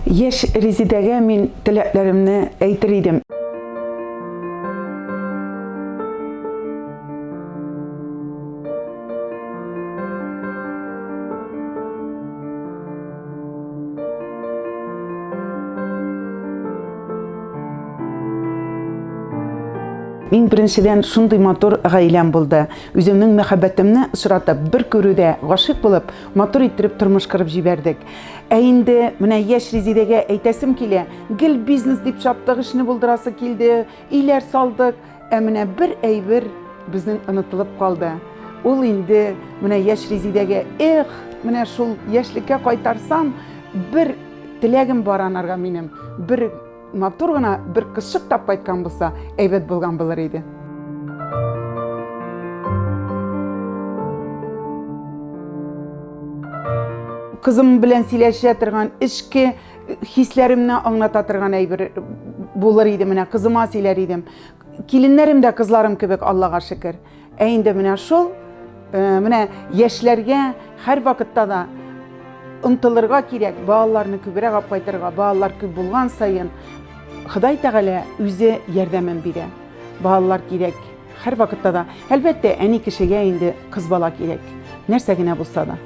Яшь Резидәгә мин теләкләремне әйтер идем. Иң беренчедән, шундый матур гаиләм булды. Үземнең мәхәббәтемне очратып, бер күрүдә гашыйк булып, матур иттереп тормыш корып җибәрдек. Ә инде менә яшь Резидәгә әйтәсем килә, гел бизнес дип чаптык, эшне булдырасы килде, өйләр салдык. Ә менә бер әйбер безнең онытылып калды. Ул инде менә яшь Резидәгә, эх, менә шул яшьлеккә кайтарсам, бер теләгем бар анарга минем. Бер матур гына бер кызчык тап кайткан булса, әйбәт булган булыр иде. Кызым белән сөйләшә торган эчке хисләремне аңлата торган әйбер булыр иде менә кызыма сөйләр идем. Киленнәрем дә кызларым кебек, Аллага шөкер. Ә инде менә шул, э, менә яшьләргә һәр вакытта да омтылырга кирәк, балаларны күбрәк алып кайтырга, балалар күп булган саен Ходай Тәгалә үзе ярдәмен бирә. Балалар кирәк һәр вакытта да. Әлбәттә, әни кешегә инде кыз бала кирәк. Нәрсә генә булса да.